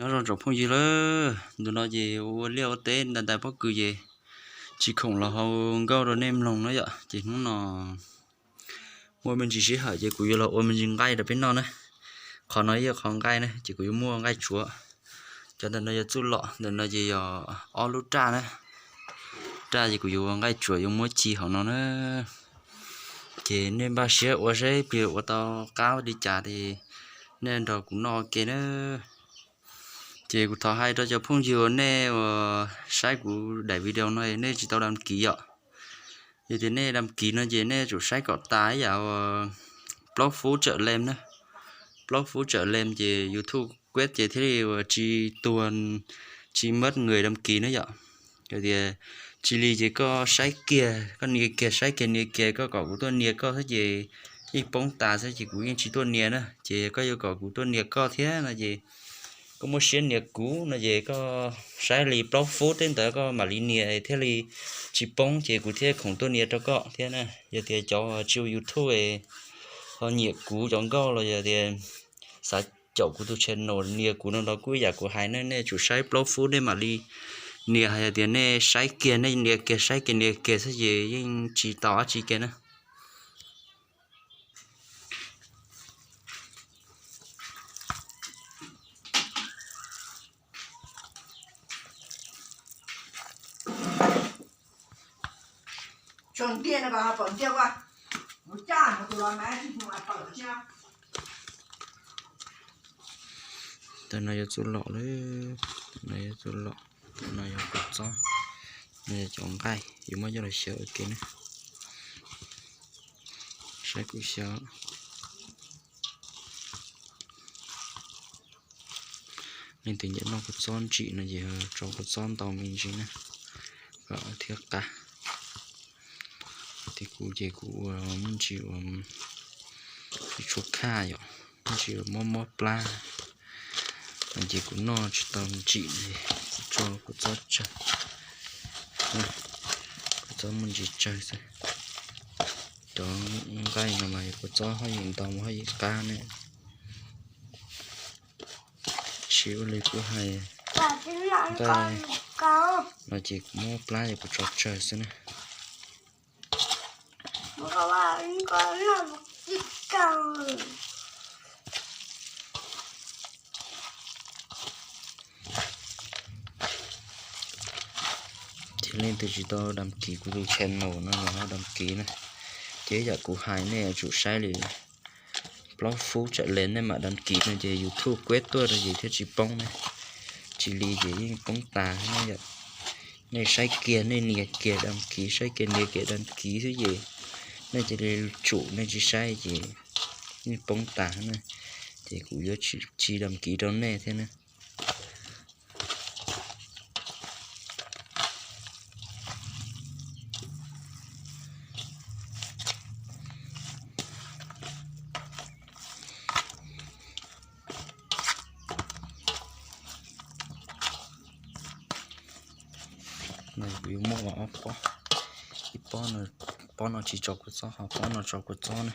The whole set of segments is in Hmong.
Nyob zoo tsoom phooj ywg lawm, ntu no ces ua liaj ua teb ntais ntais pob kws ces tsis khoom los hau nkauj rau nej mloog na yom. Ces hnub no muaj me ntsis sij hawm ces kuv yuav los ua me ntsis nqaij rau peb noj na. Qhov no yog qhov nqaij na ces kuv yuav muaj nqaij tsuav. Cov ntawm no yog txuj lom, ntawm no ces yog ob lub raj na. Raj ces kuv yuav ua nqaij tsuav yuav muab ci hauv no na. Ces nej npaj siab ua saib pliag ua tau qab li cas ces nej nrog kuv noj ua ke na. Ces kuv thov hais rau cov phooj ywg uas nej uas saib kuv daim video no nej tsis tau đăng ký yom. Yog tias nej đăng ký no ces nej tsum saib kom tas ib yam uas plaub phút trở lên na. Plaub phút trở lên ces YouTube quét ces thiaj li uas tsis tuag, tsis mất người đăng ký na yom. Yog tias tsis li ces koj saib kiag, koj nias kiag, saib kiag nias kiag, koj kom kuv tuaj nias koj xwb ces yeej poob tas xwb ces kuv yeej tsis tuaj nias na. Ces koj yuav kom kuv tuaj nias koj thiab no ces koj muaj siab nias kuv no ces koj saib li plaub phút tej ntawd koj mam li nias thiaj li tsis poob ces kuv thiaj khoom tuaj nias rau koj thiab na. Yog tias cov tsis ua YouTube ho nyiam kuv cov nkauj los yog tias xav caum kuv tus channel nias kuv no los kuj ib yam kuv hais na, nej tsum saib plaub phút nej mam li nias. Hais yog tias nej saib kiag, nej nias kiag, saib kiag nias kiag xwb ces yeej tsis tau dab tsi kiag na. Tus no yog txuj lom lawm, no yog txuj lom, no yog kua txob, no yog cov nqaij, yuav muab coj los xyaw ua ke na. Saib kuv xyaw. Leej twg nyiam noj kua txob ntsim no ces tso kua txob ntau me ntsis na, kom thiaj qab. Tiam kuv ces kuv ua me ntsis uas tsis tshua khaj yom, me ntsis uas mob mob plab no ces kuv noj tsis tau ntsim, tso kua txob tsawg, kua txob muaj ntsis tsawg xwb. Cov nqaij no mas kua txob haj yam ntau haj yam qab ne. Siv ua li kuv hais, nqaij no ces kuv muab plab ces kuv tso tsawg xwb na. Ces leej twg tsis tau đăng ký kuv tus channel no los ho đăng ký na. Ces yam kuv hais nej yuav tsum saib li plaub phút trở lên nej mam đăng ký no ces YouTube quét tuaj rau ces thiaj tsis poob ne. Tsis li ces yeej poob tas ne yom. Nej saib kiag, nej nias kiag đăng ký, saib kiag nias kiag đăng ký xwb ces nej cia li tsum, nej tsis saib ces yeej poob tas na. Ces kuv yuav tsis đăng ký rau nej thiab na. No kuv yuav muab ua ob pob, ib pob, pob no tsis tso kua txob, ho pob no tso kua txob na.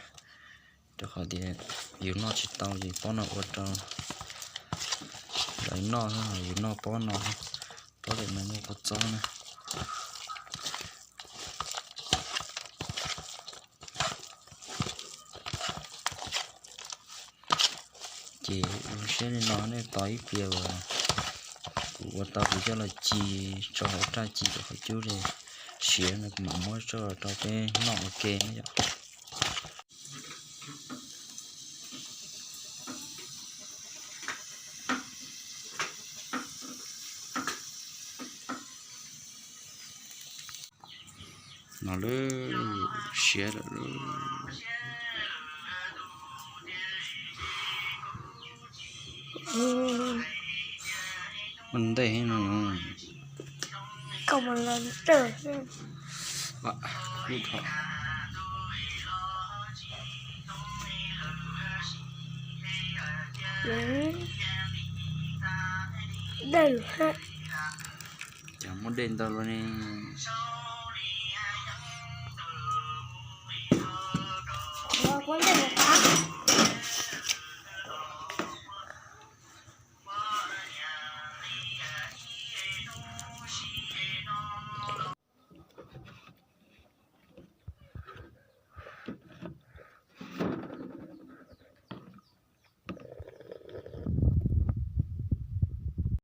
Rau qhov tias yus noj tsis tau ces pob no ua rau lawv noj, yus noj pob no, pob ntawm no muaj kua txob na. Ces ua siab li no nej tos ib pliag uas kuv ua tau kuv coj los ci, tso hauv raj ci rau qhov cub li siav no kuv mam muab coj los rau peb noj ua ke na yom. No lawm, siav lawm lauj. Ua ntej no. Dej lawm hab. Cas muaj dej ntau luaj ne. Kuv dej